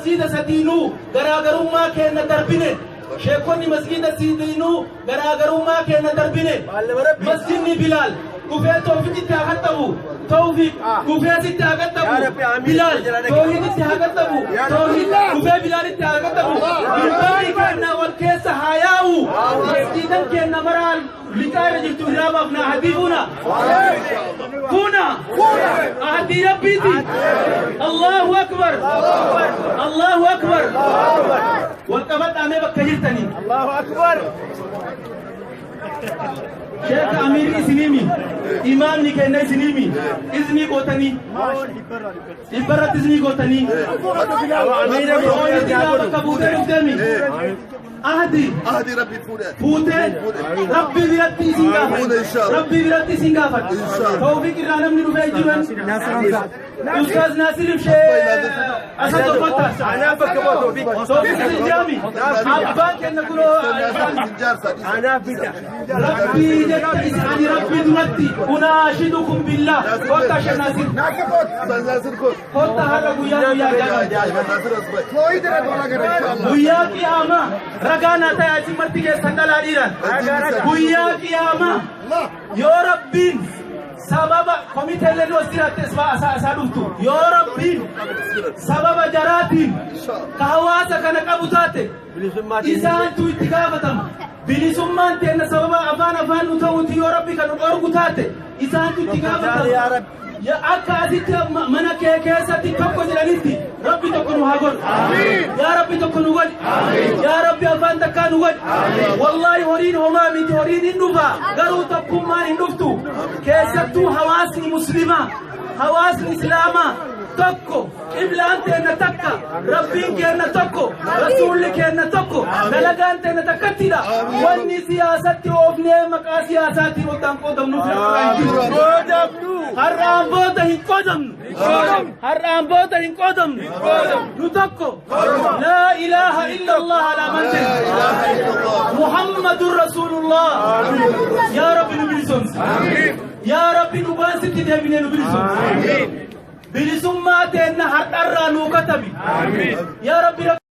Masjiida sadiinuu garaagarummaa keenna darbine. Sheekonni masjiida sadiinuu garaagarummaa keenna darbine. Masjidni Bilaal dhufee Toofiqitti haa qaxxabu. Toofiq dhufee sitti haa qaxxabu. Bilaal Toohiditti haa qaxxabu. Toohid dhufee Bilaalitti haa qaxxabu. Bilbilli keenna wal keessa haa yaa'u. Masjiidan keenna maraa liqaa irra jirtu irraa baafna. Ahadii fuuna. Fuuna. Ahadii Rabbiiti. Allahu akbar. Allahu akbar. Wal qabadhaamee bakka jirtanii. Allahu akbar. Sheekh Amiirri isinimi. Imaamni kenna isinimi. Iznii gootanii. Dhibbarratti iznii gootanii. Toohidii bakka buutee dhufteemi. Ahdi. Ahdi Rabbi fuudhe. Fuutee Rabbi biratti isin gaafadha. Fuudhe inshallah. Rabbi biratti isin gaafadha. Inshallah. Tawfiq irraa namni dhufee jiru. Ustaaz Naasiriif shee asa tokkotta. Anaaf bakka bu'a Toofiq. Tawfiq isin jaami. Abbaan kenna kunoo. Isin jaarsa. Anaaf bita. Rabbii jecha isin ani Rabbi duratti unaashidukum billah. Kottaa shee Naasir. Ustaz Nasir ko. Kottaa har'a guyyaa guyyaa ajaa'iba. Nasir Asbay. Guyyaa qiyaamaa ragaa naa ta'e isin marti keessan dhalaa dhiiran. Guyyaa qiyaamaa yoo Rabbiin sababa komiteellee nu as jiraatte isaa dhuftu, yoo Rabbiin sababa jaraatiin ka hawaasa kana qabu taate, isaantu itti gaafatama. Bilisummaan teenna sababa afaan afaan nu ta'uuti yoo Rabbi kan nu dhorgu taate, isaantu itti gaafatama. Ya akka asitti mana kee keessatti tokko jedhanitti, Rabbi tokko nu haa godhu. Yaa Rabbi, tokko nu godhi. Yaa Rabbi, afaan takkaa nu godhi. Wallaahi, horiin homaa miti, horiin hin dhufa, garuu tokkummaan hin dhuftu. Keessattuu hawaasni Muslimaa, hawaasni Islaamaa tokko, qiblaan teenna takka, Rabbiin keenna tokko, Rasuulli keenna tokko, dalagaan teenna takkattidha. Wanni siyaasatti oofnee maqaa siyaasaatiin oddaan qoodamnuuf Qoodamnu. Har'aan booda hin qoodamnu. Har'aan booda hin qoodamnu. Nu tokko. Laa ilaaha illa Allah alaamaan ta'e. Muhammadun Rasuulullah. Yaa Rabbi, nu bilisoomsi. Yaa Rabbi, dhugaan sitti deebinee nu bilisoomsi. Bilisummaa teenna har'arraa nuu katabi. Yaa Rabbi.